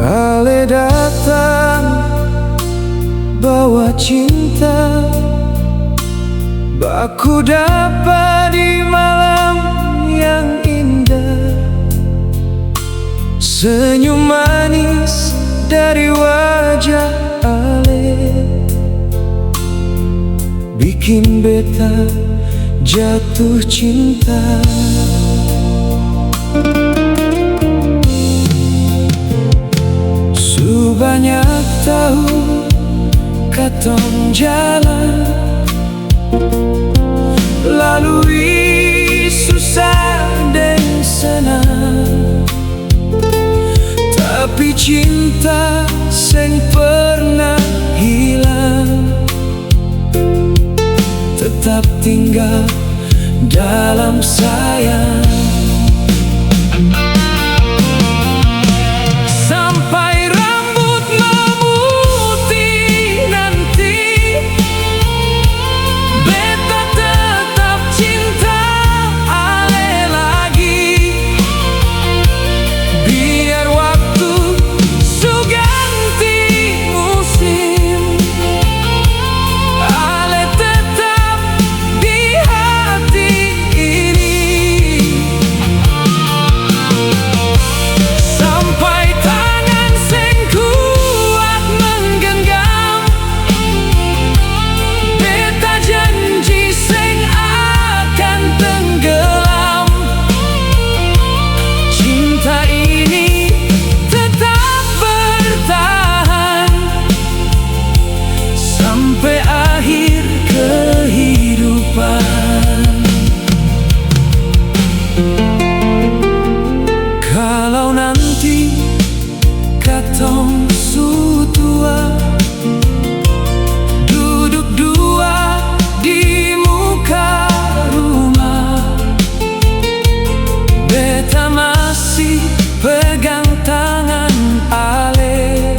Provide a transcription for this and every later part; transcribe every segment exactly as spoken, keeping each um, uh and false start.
Ale datang bawa cinta, baku dapa di malam yang indah. Senyum manis dari wajah Ale bikin beta jatuh cinta. Su banyak tahun katong jalan, lalui susah deng senang, tapi cinta seng pernah hilang, tetap tinggal dalam sayang. Sampai rambut memutih nanti, beta tetap cinta Ale lagi. Biar waktu su ganti musim, Ale tetap di hati ini. Sampai tangan seng kuat menggenggam, beta janji seng akan tenggelam. Cinta ini tetap bertahan sampe akhir kehidupan. Kalau nanti katong su tua, duduk dua di muka rumah, beta masih pegang tangan Ale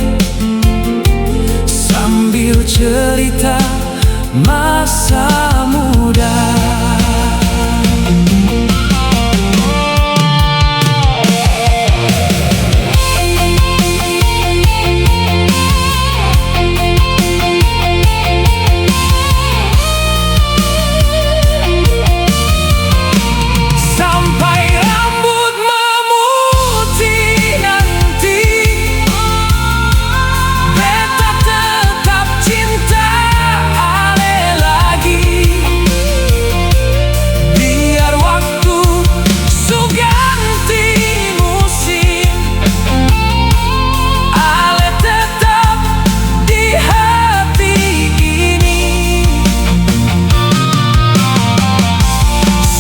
sambil cerita masa muda. Sampai rambut memutih nanti, beta tetap cinta Ale lagi. Biar waktu su ganti musim, Ale tetap di hati ini.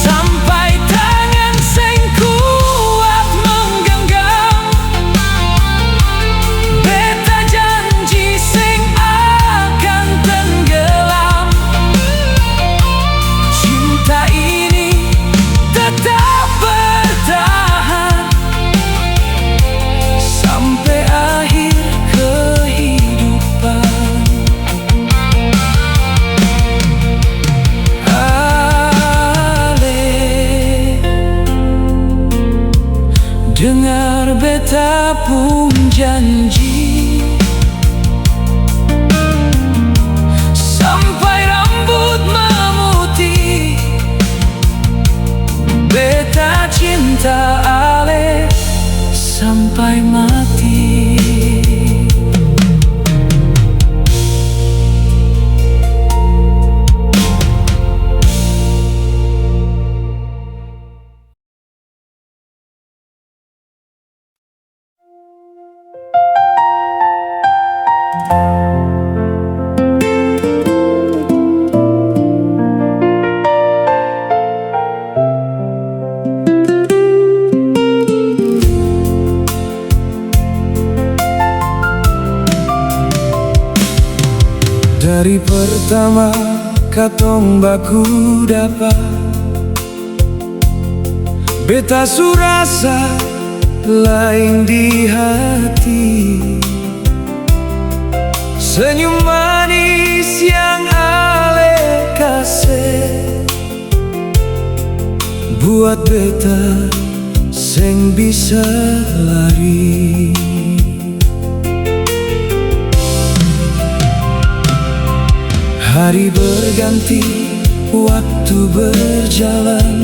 Sampai tangan seng kuat menggenggam, beta janji seng akan tenggelam. Cinta ini tetap bertahan sampe akhir kehidupan. Ale, dengar beta pung janji, sampai rambut memutih, beta cinta Ale sampai mati. Dari pertama katong baku dapa, beta su rasa laeng di hati. Senyum manis yang ale kase buat beta seng bisa lari. Hari berganti, waktu berjalan,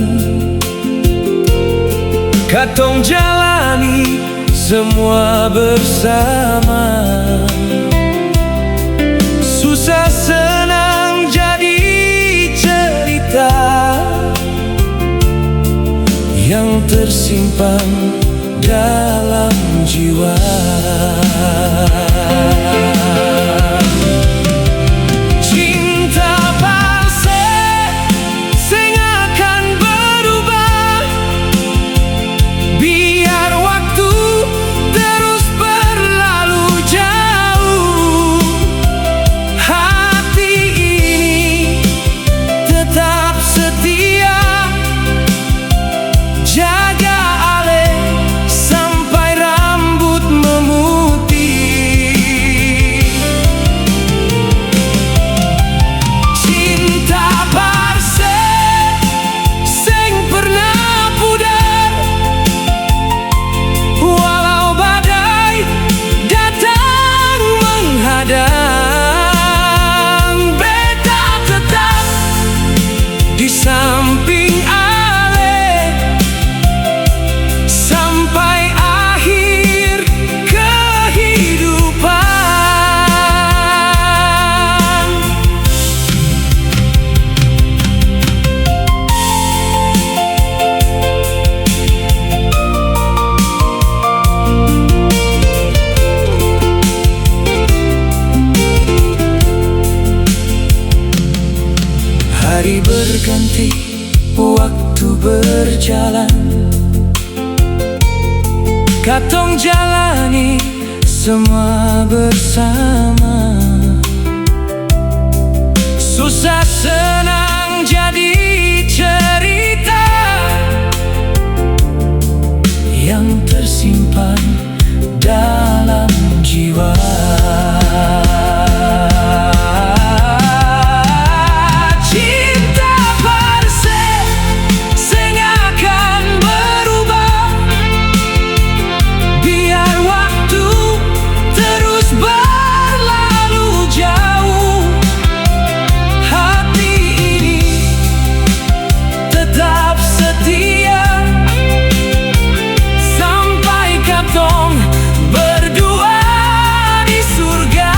katong jalani semua bersama. Susah senang jadi cerita yang tersimpan dalam jiwa. Cinta palsu seng akan berubah, biar waktu terus berlalu jauh. Hati ini tetap setia, jaga ale sampai rambut memutih. Cinta palsu seng pernah pudar, walau badai datang menghadang, beta tetap di samping ale sampai akhir kehidupan. Hari berganti, waktu berjalan, katong jalani semua bersama. Susah senang jadi cerita yang tersimpan dalam jiwa. Cinta palsu seng akan berubah, biar waktu terus berlalu jauh. Hati ini tetap setia sampai katong berdua di surga.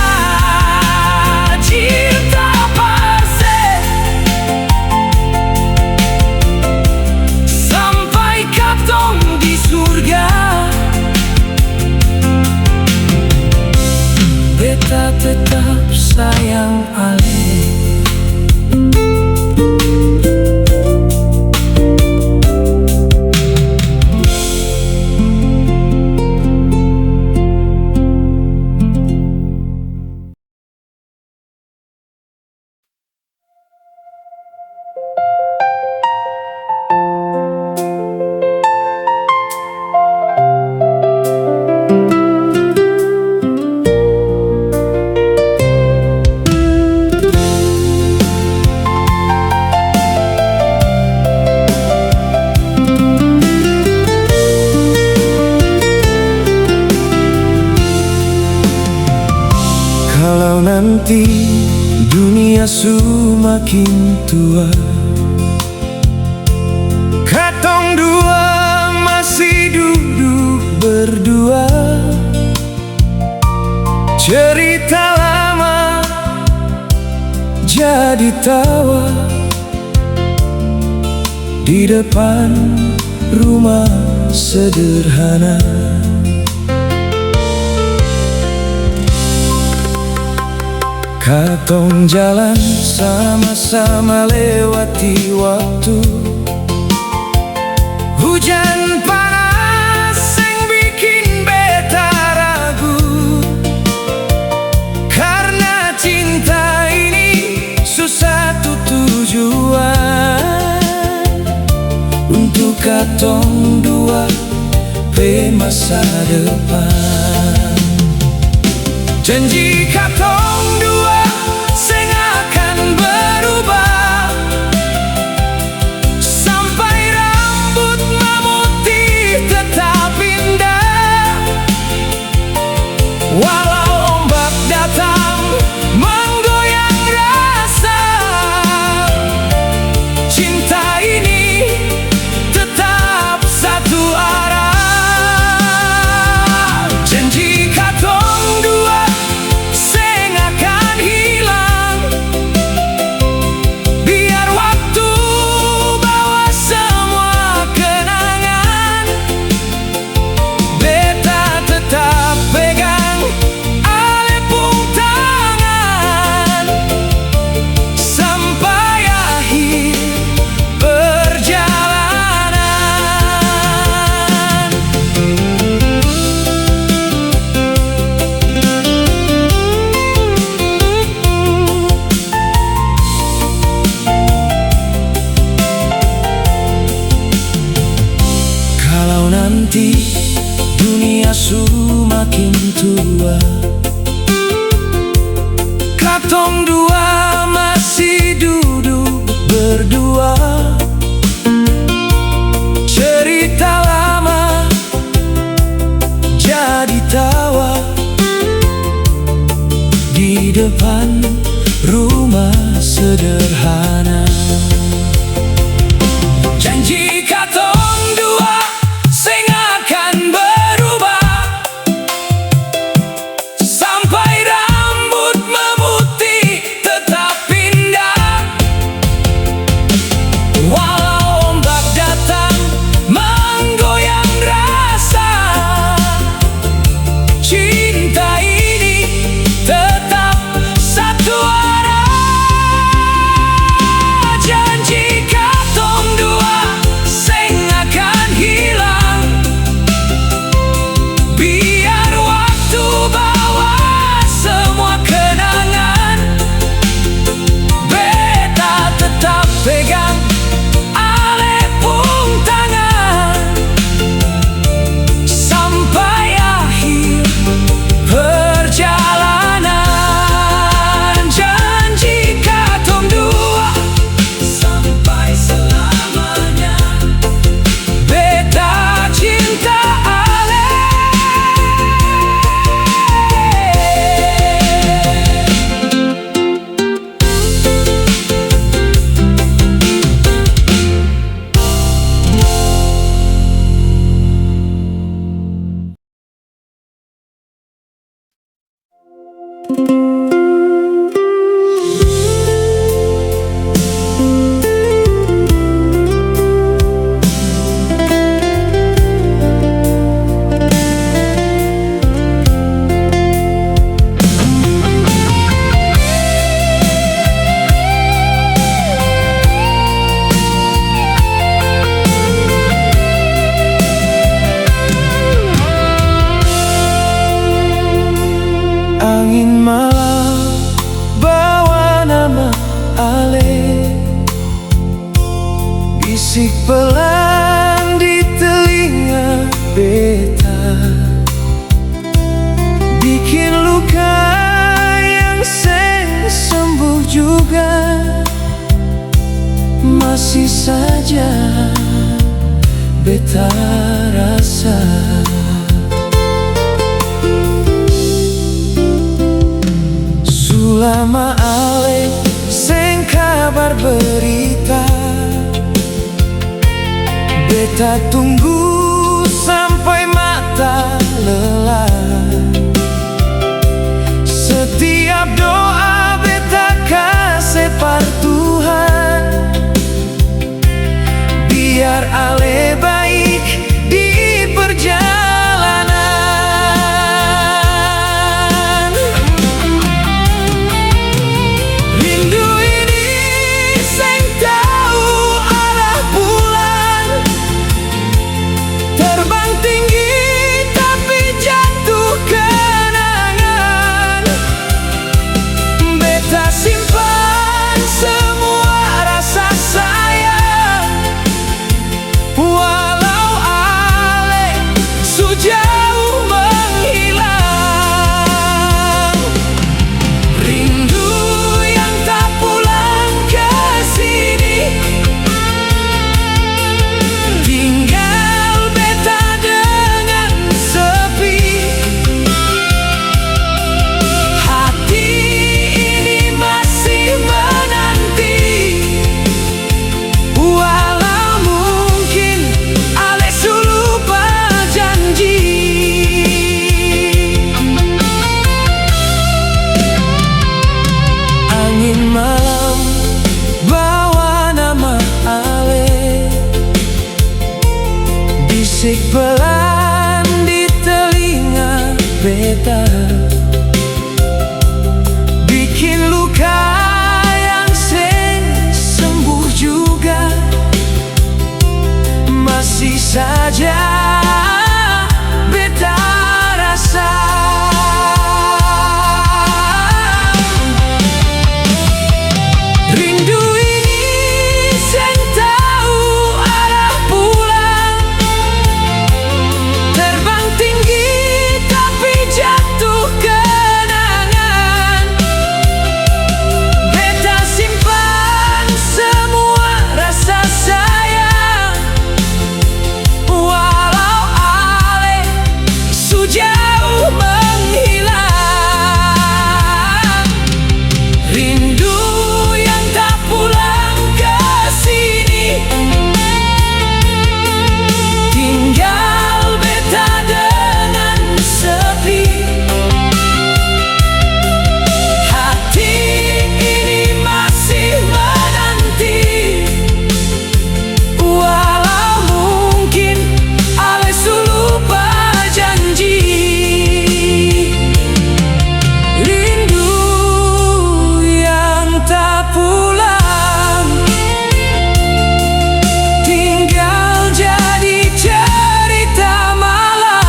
Cinta palsu sampai katong di surga, beta tetap sayang ale. Kalau nanti dunia su makin tua, katong dua masih duduk berdua, cerita lama jadi tawa di depan rumah sederhana. Katong jalan sama-sama lewati waktu. Hujan panas seng bikin beta ragu, karna cinta depan. Janji katong dua seng akan berubah, sampai rambut mamutih tetap indah. Walau ombak datang menggoyang rasa, cinta ini tetap satu arah. Janji katong dua seng akan hilang, biar waktu bawa semua kenangan. Beta tetap pegang ale pung tangan sampai akhir perjalanan. Kalau nanti dunia su makin tua, katong dua masih duduk berdua, cerita lama jadi tawa di depan rumah sederhana. Janji katong dua seng akan berubah, sampai rambut memutih tetap indah. Walau ombak datang menggoyang rasa, cinta ini tetap satu arah. Janji katong dua seng akan hilang, biar waktu bawa semua kenangan. Beta tetap pegang ale pung tangan sampai akhir perjalanan. Janji katong dua sampai selamanya. Beta cinta ale. Angin malam bawa nama ale, bisik pelan di telinga beta, bikin luka yang seng sembuh juga masih saja beta rasa. Su lama ale seng kabar berita, beta tunggu sampai mata lelah. Setiap doa beta kase par Tuhan, biar ale baik di perjalanan. Rindu ini seng tau arah pulang, bikin luka yang seng sembuh juga masih saja beta rasa. Rindu ini seng tau arah pulang, terbang tinggi tapi jatuh kenangan. Beta simpan semua rasa sayang, walau ale su jauh menghilang. Rindu yang tak pulang ke sini, tinggal beta dengan sepi. Hati ini masih menanti, walau mungkin ale su lupa janji. Rindu yang tak pulang, tinggal jadi cerita malam.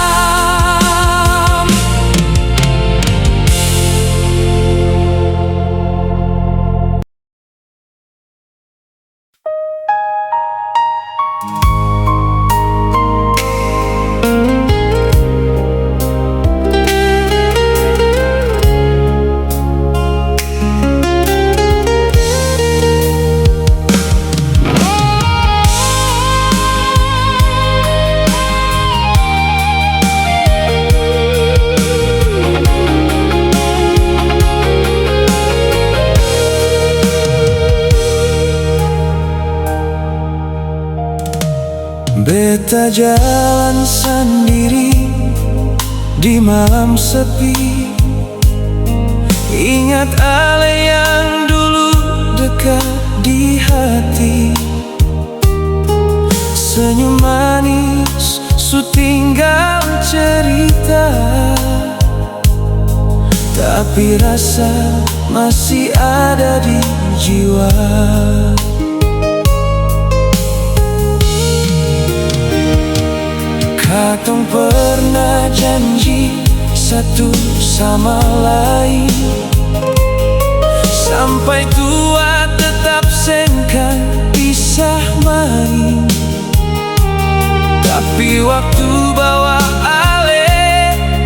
Beta jalan sandiri di malam sepi. Ingat ale yang dulu dekat di hati. Senyum manis su tinggal cerita, tapi rasa masih ada di jiwa. Katong pernah janji satu sama lain, sampai tua tetap seng kan pisah main. Tapi waktu bawa ale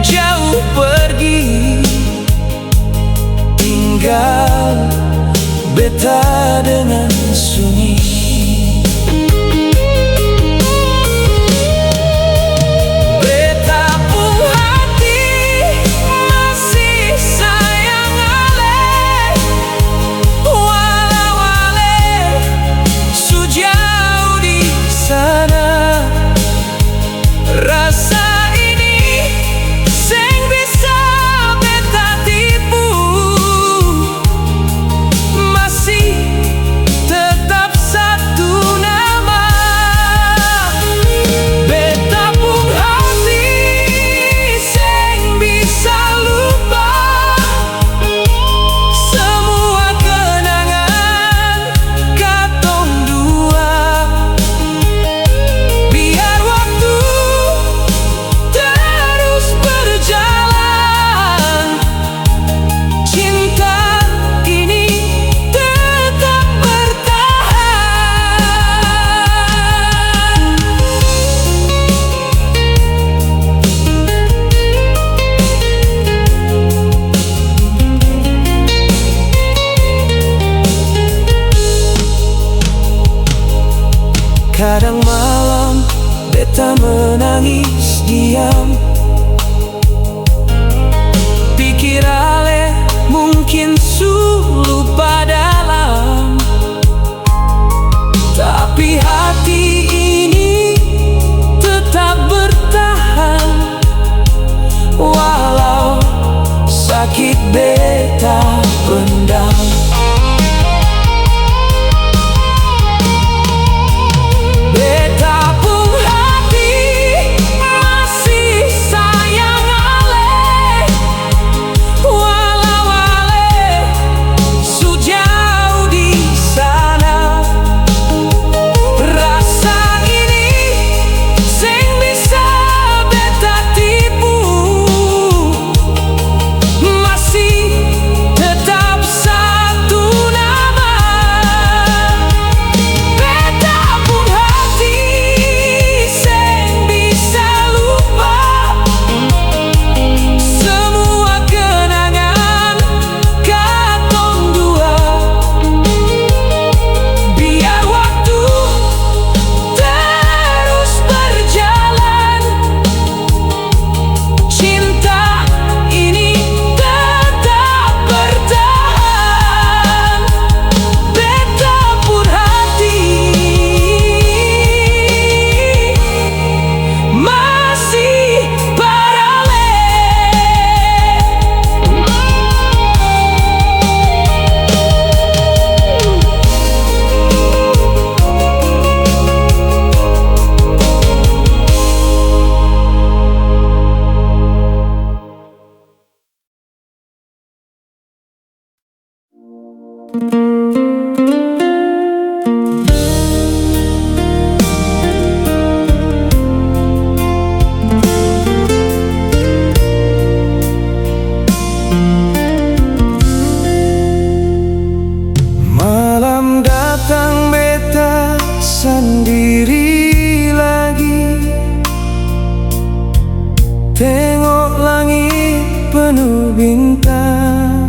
jauh pergi, tinggal beta dengan sunyi. Beta pung hati masih sayang ale, walau ale su jauh di sana. Rasa ini seng bisa beta tipu, masih tetap satu nama. Beta pung hati seng bisa lupa semua kenangan katong dua. Biar waktu terus berjalan, cinta ini tetap bertahan. Kadang malam beta menangis diam, pikir ale mungkin su lupa dalam. Tapi hati ini tetap bertahan, walau sakit beta pendam. Beta pung hati masih Bintang.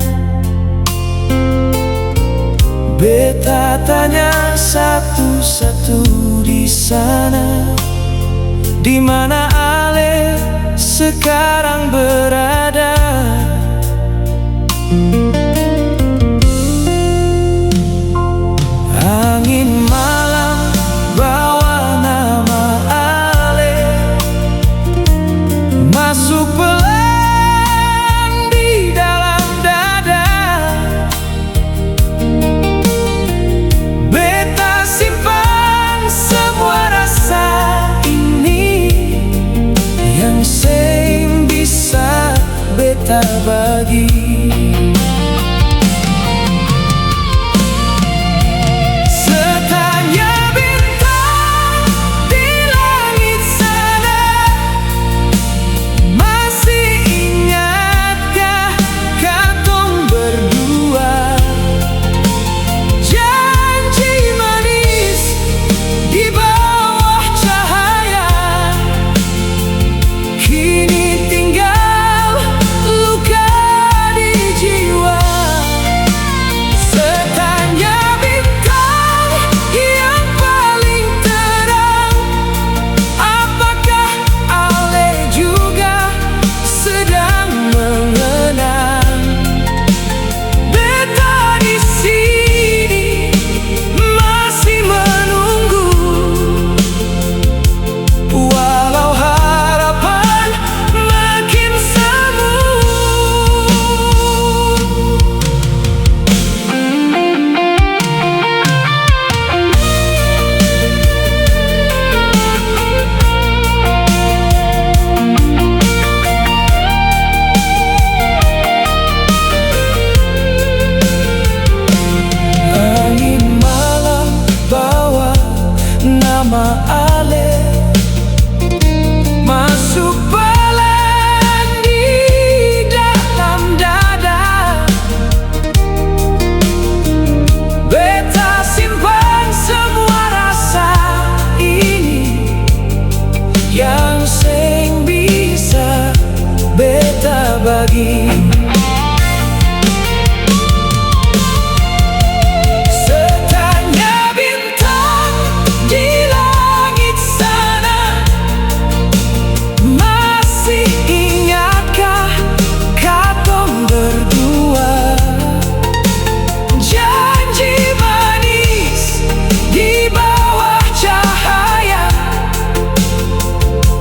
Beta tanya satu-satu di sana, di mana ale sekarang berada? Angin malam bawa nama ale masuk pelan di dalam dada. Beta simpan semua rasa ini yang seng bisa beta bagi. Setanya bintang di langit sana, masih ingatkah katong berdua? Janji manis di bawah cahaya, kini tinggal luka di jiwa. Setanya bintang yang paling terang, apakah ale juga sedang mengenang? Beta di sini masih menunggu, walau harapan makin semu. Angin malam bawa nama ale masuk pelan di dalam dada. Beta simpan semua rasa ini yang seng bisa beta bagi. Setanya bintang di langit sana, masih ingatkah katong berdua? Janji manis di bawah cahaya,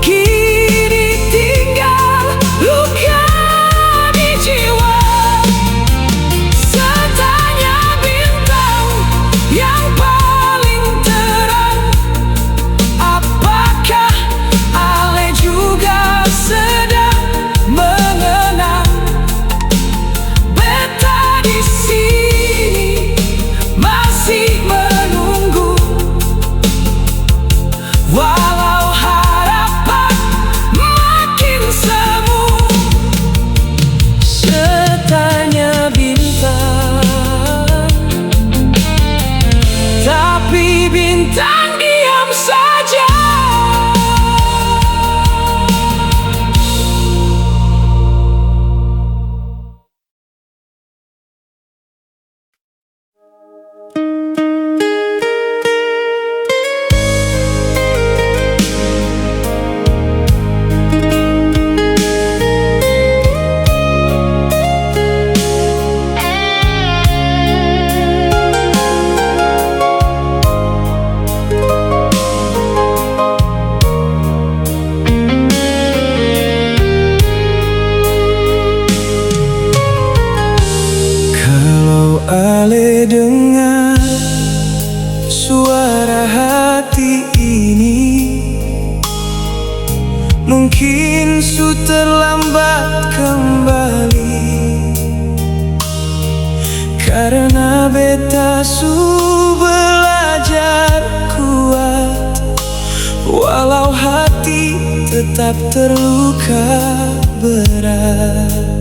kini tinggal luka di jiwa. Setanya bintang yang paling terang, apakah ale juga sedang mengenang? Beta di sini masih menunggu, walau harapan makin semu. Setanya bintang, tapi bintang diam saja. Kalau ale dengar suara hati ini, mungkin su terlambat kembali. Karena beta su belajar kuat, walau hati tetap terluka berat.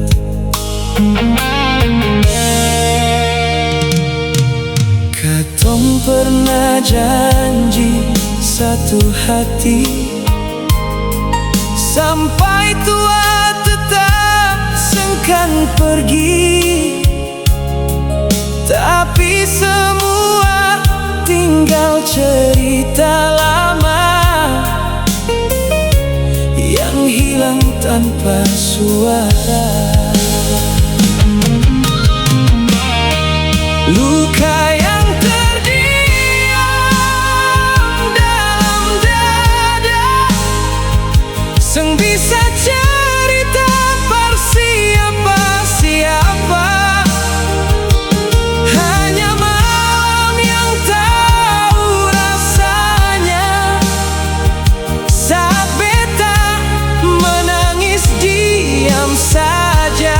Katong pernah janji satu hati, sampai tua tetap seng akan pergi, tapi semua tinggal cerita lama yang hilang tanpa suara. Luka yang terdiam dalam dada, seng bisa cerita par siapa-siapa. Hanya malam yang tahu rasanya saat beta menangis diam saja.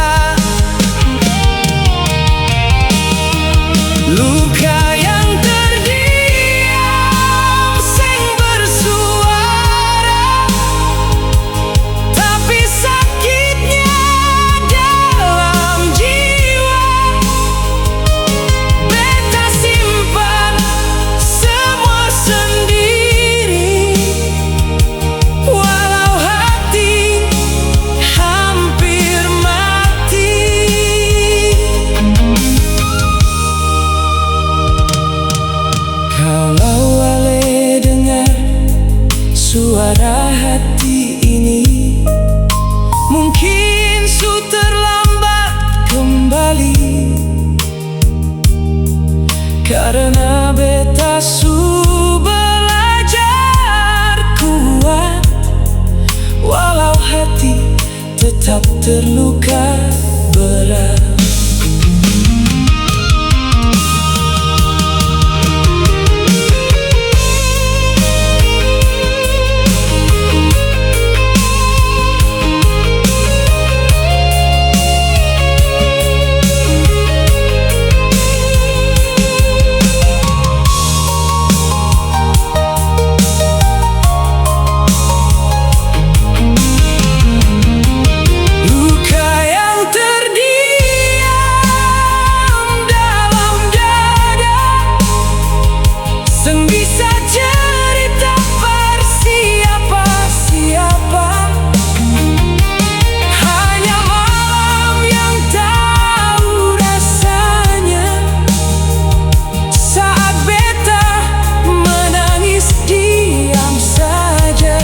Luka yang terdiam seng bersuara, tapi sakitnya dalam jiwa. Beta simpan semua sendiri, walau hati hampir mati. Kalau ale dengar suara hati ini, mungkin su terlambat kembali. Karena beta su belajar kuat, walau hati tetap terluka berat. Luka yang terdiam dalam dada, seng bisa cerita par siapa-siapa. Hanya malam yang tahu rasanya saat beta menangis diam saja.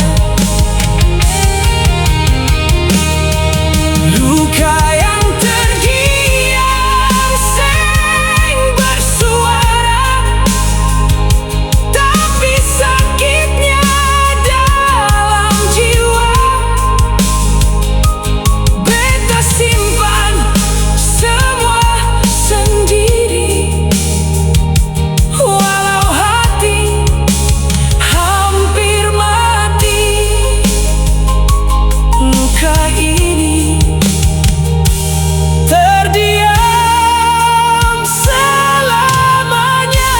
Luka yang terdiam seng bersuara, tapi sakitnya dalam jiwa. Beta simpan semua sendiri, walau hati hampir mati. Luka ini terdiam selamanya.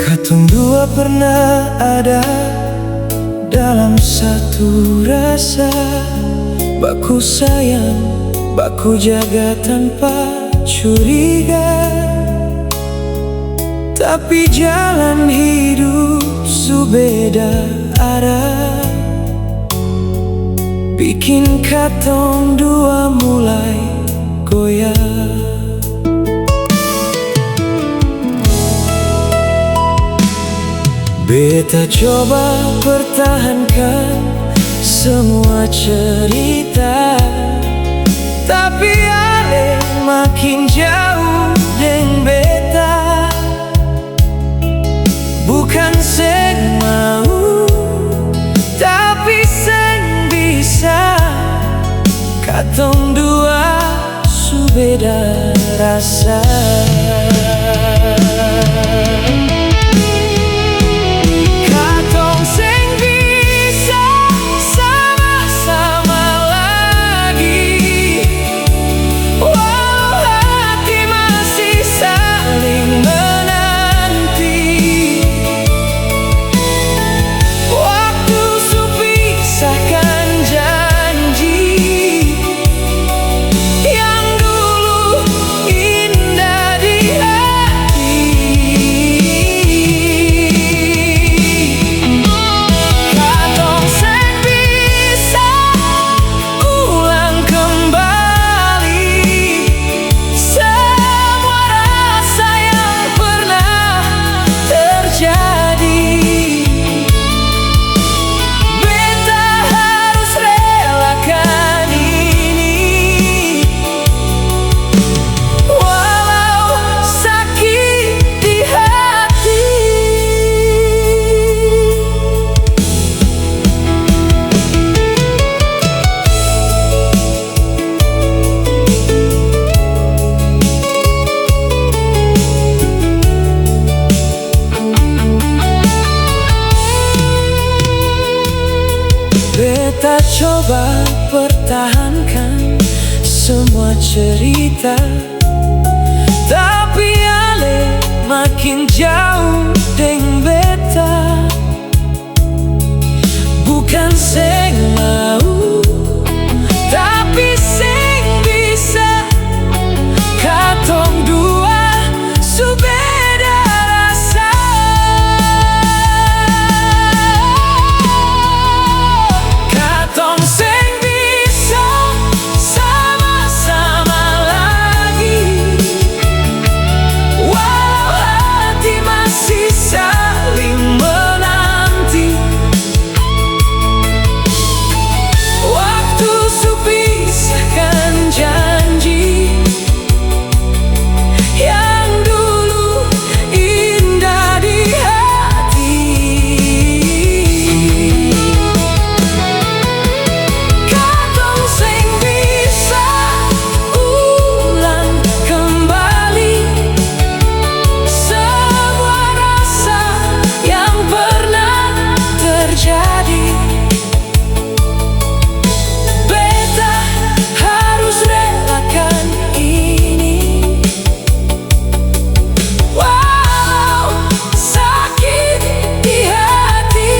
Katong dua pernah ada dalam satu rasa, baku sayang, baku jaga tanpa curiga. Tapi jalan hidup su beda arah, bikin katong dua mulai goyah. Beta coba pertahankan semua cerita, tapi ale makin jauh deng beta. Bukan seng mau, tapi seng bisa. Katong dua su beda rasa. Katong se Beta coba pertahankan semua cerita, tapi ale makin jauh deng beta. Bukan seng mau, tapi seng bisa. Katong dua su beda rasa. Katong seng bisa sama-sama lagi, walau hati masih saling menanti. Waktu su pisahkan janji yang dulu indah di hati. Katong seng bisa ulang kembali semua rasa yang pernah terjadi. Beta harus relakan ini, walau sakit di hati.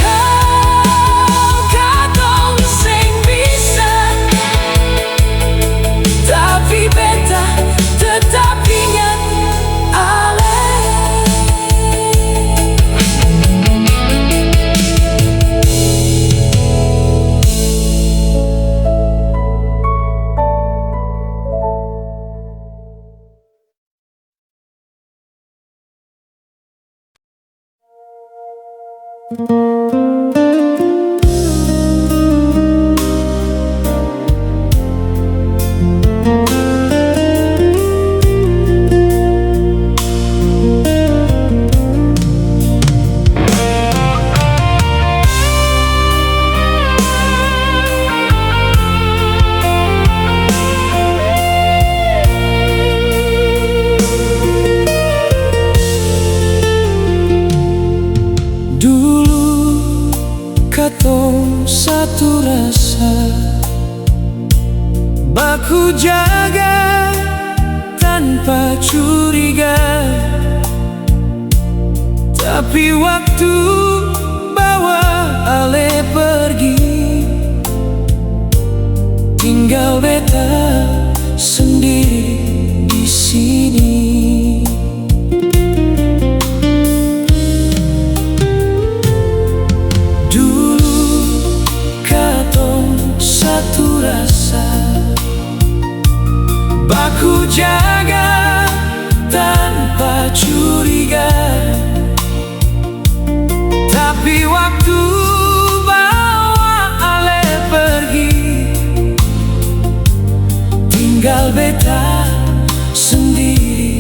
Kau, katong seng bisa, tapi beta tetap ingat ale. Dulu katong satu rasa, baku jaga tanpa curiga. Tapi waktu bawa ale pergi, tinggal beta sendiri di sini. Dulu katong satu rasa, baku jaga tanpa curiga. Tapi waktu bawa ale pergi, tinggal beta sendiri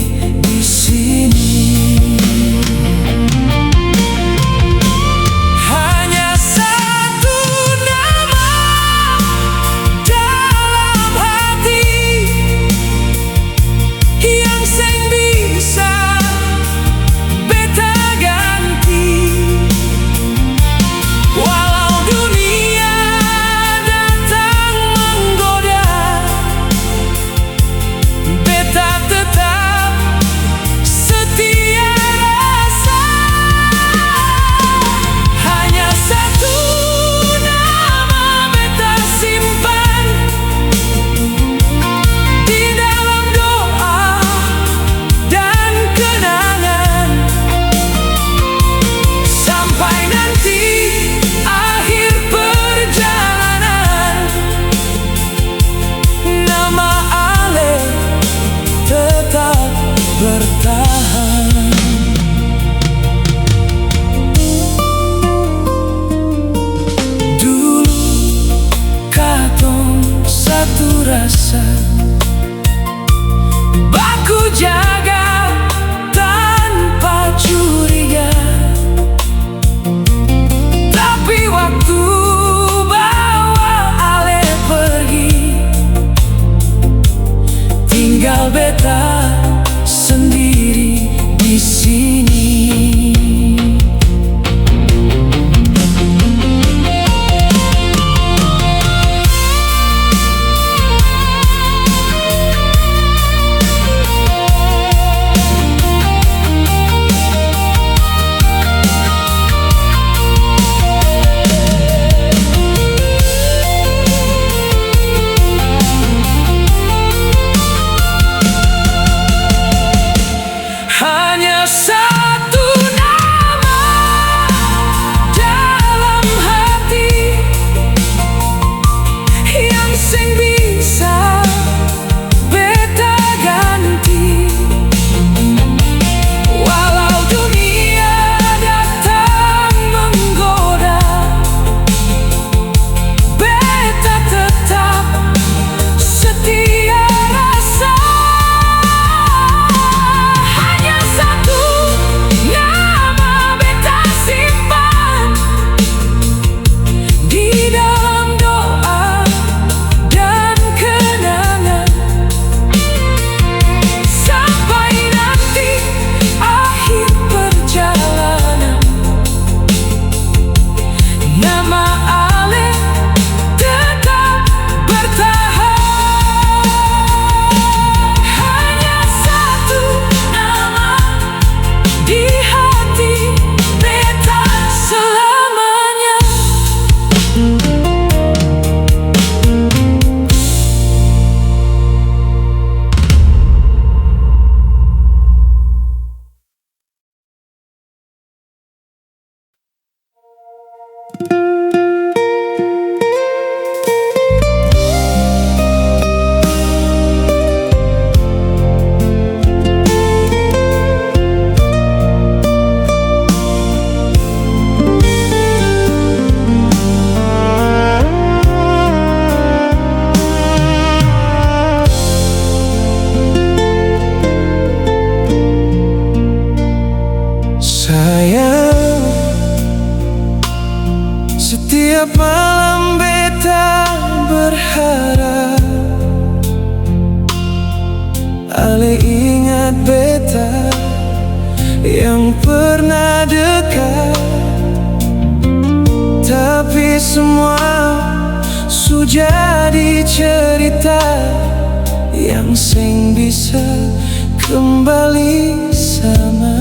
Sayang, setiap malam beta berharap ale ingat beta yang pernah dekat. Tapi semua su jadi cerita yang seng bisa kembali sama.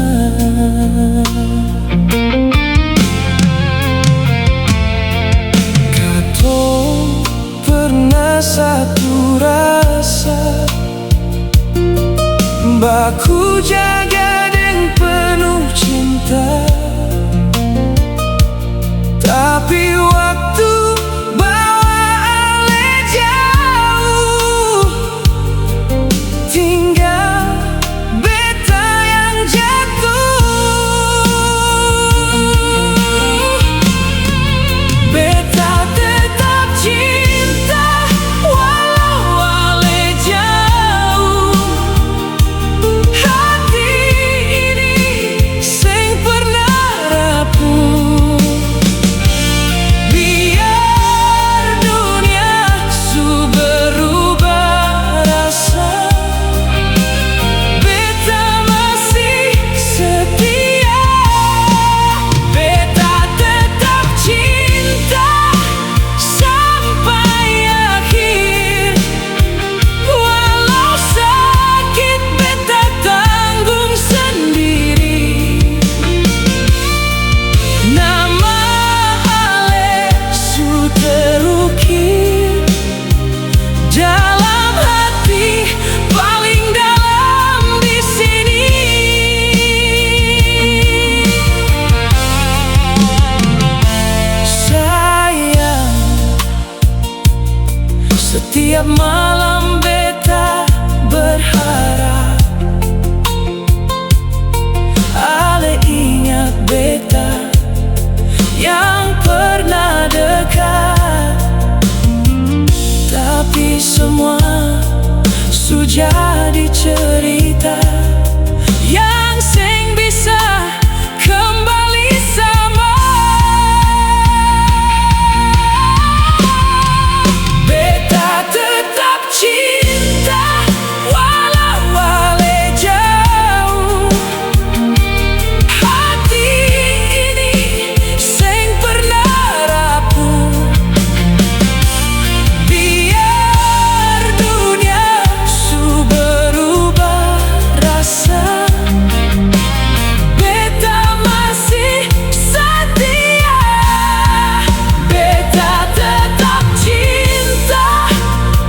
Katong pernah satu rasa, baku jaga deng penuh cinta. Tapi waktu bawa ale jauh, tinggal beta yang jatuh. Beta tetap cinta walau ale jauh. Hati ini seng pernah rapuh. Biar dunia su berubah rasa, beta masih setia. Beta tetap cinta sampai akhir. Walau sakit beta tanggung sendiri, nama ale su terukir dalam hati paling dalam di sini. Sayang, setiap malam beta berharap ale ingat beta yang pernah dekat. Tapi semua su jadi cerita yang seng bisa kembali sama. Beta tetap cinta walau ale jauh. Hati ini seng pernah rapuh. Biar dunia su berubah rasa, beta masih setia. Beta tetap cinta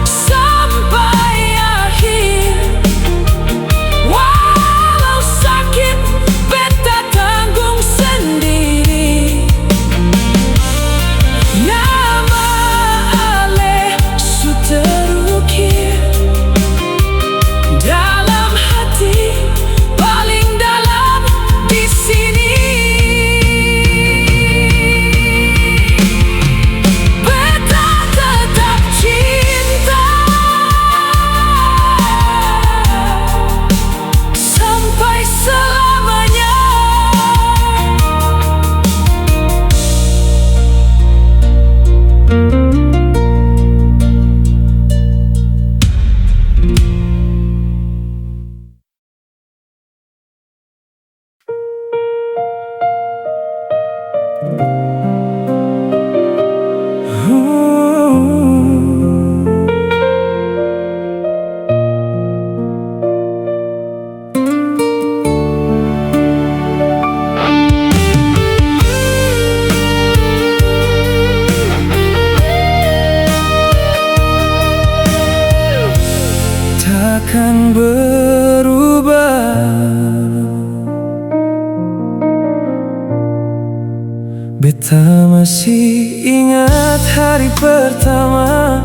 sampai akhir. Walau sakit beta tanggung sendiri, nama ale su terukir dalam hati paling dalam di sini. Beta tetap cinta sampai selamanya. Takkan berubah. Beta masih ingat hari pertama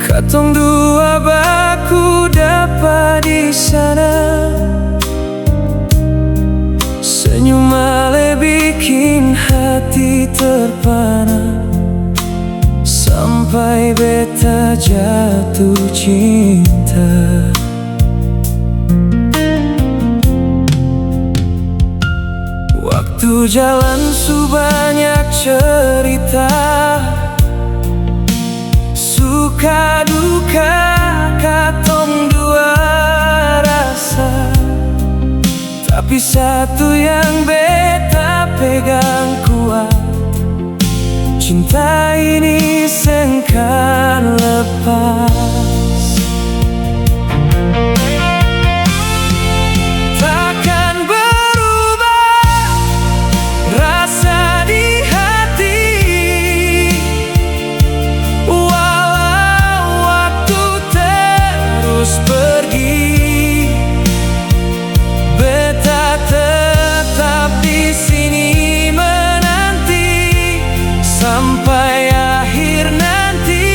katong dua baku dapa di sana. Senyum ale bikin hati terpana sampai beta jatuh cinta. Su jalan su banyak cerita, suka duka katong dua rasa. Tapi satu yang beta pegang kuat, cinta ini seng kan lepas. Takkan berubah rasa di hati, walau waktu terus pergi. Beta tetap di sini menanti sampai akhir nanti.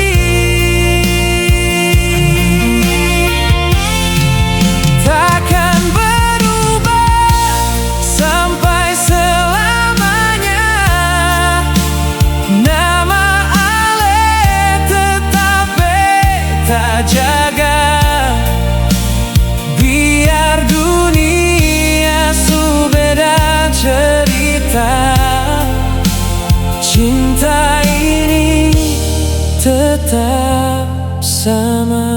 Takkan berubah sampai selamanya. Nama ale tetap beta jaga. Biar dunia su beda cerita, cinta ini tetap sama.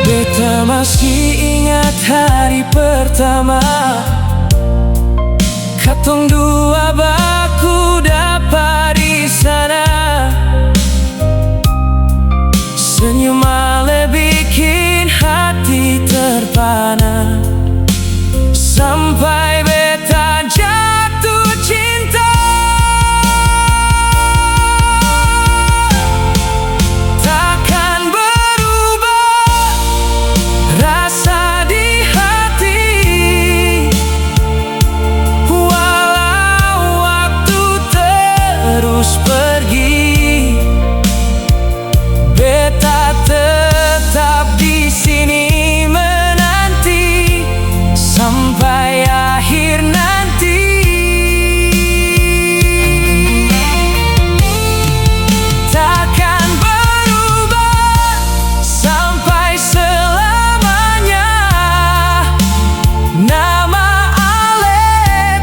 Beta masih ingat hari pertama katong dua baku dapa di sana. Senyum ale bikin hati terpana sampai beta jatuh cinta. Takkan berubah rasa di hati, walau waktu terus pergi. Beta tetap di sini menanti sampai akhir nanti. Takkan berubah sampai selamanya. Nama ale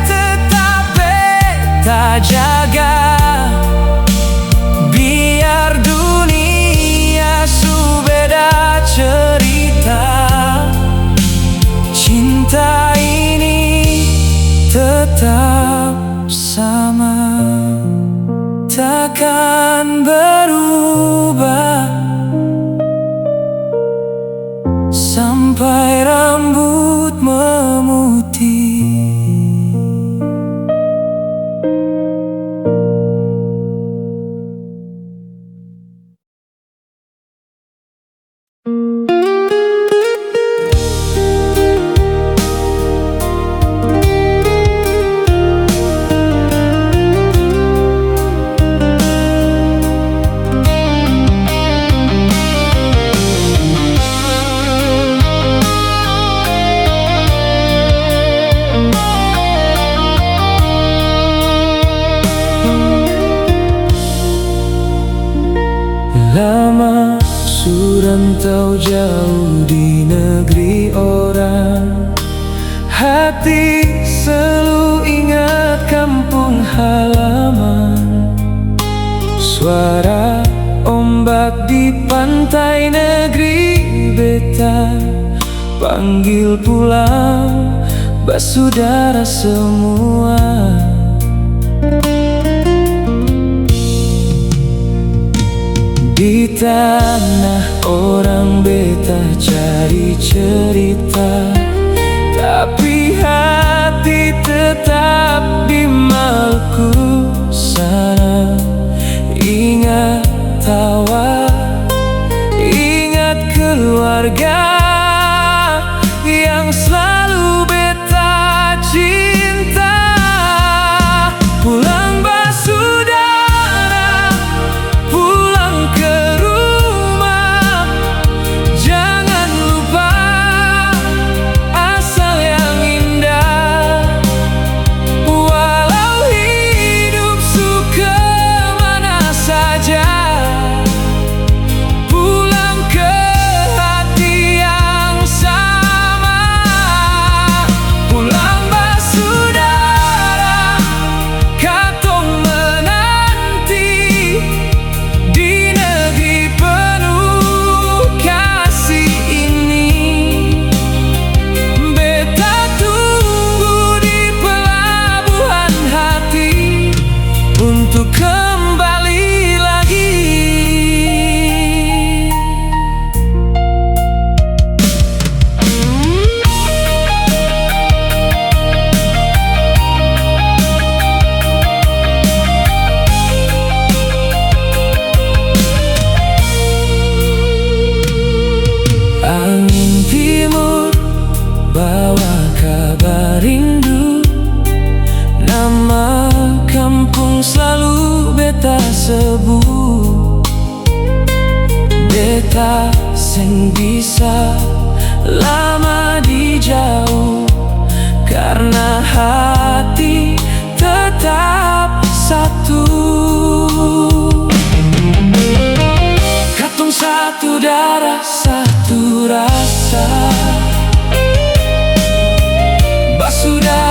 tetap beta jaga. Biar dunia su beda cerita, cinta ini tetap sama, takkan berubah sampai rambut memutih. Lama su rantau jauh di negeri orang, hati selalu ingat kampung halaman. Suara ombak di pantai negeri beta panggil pulang basudara semua. Di tanah orang beta cari cerita, tapi hati tetap di Maluku sana. Ingat tawa, ingat keluarga yang selalu beta cinta. Pulang basudara, pulang ke rumah. Jangan lupa Angin timur bawa kabar rindu, nama kampung slalu beta sebut. Beta seng bisa lama di jauh, karna hati tetap satu. Katong satu darah, satu rasa. Basudah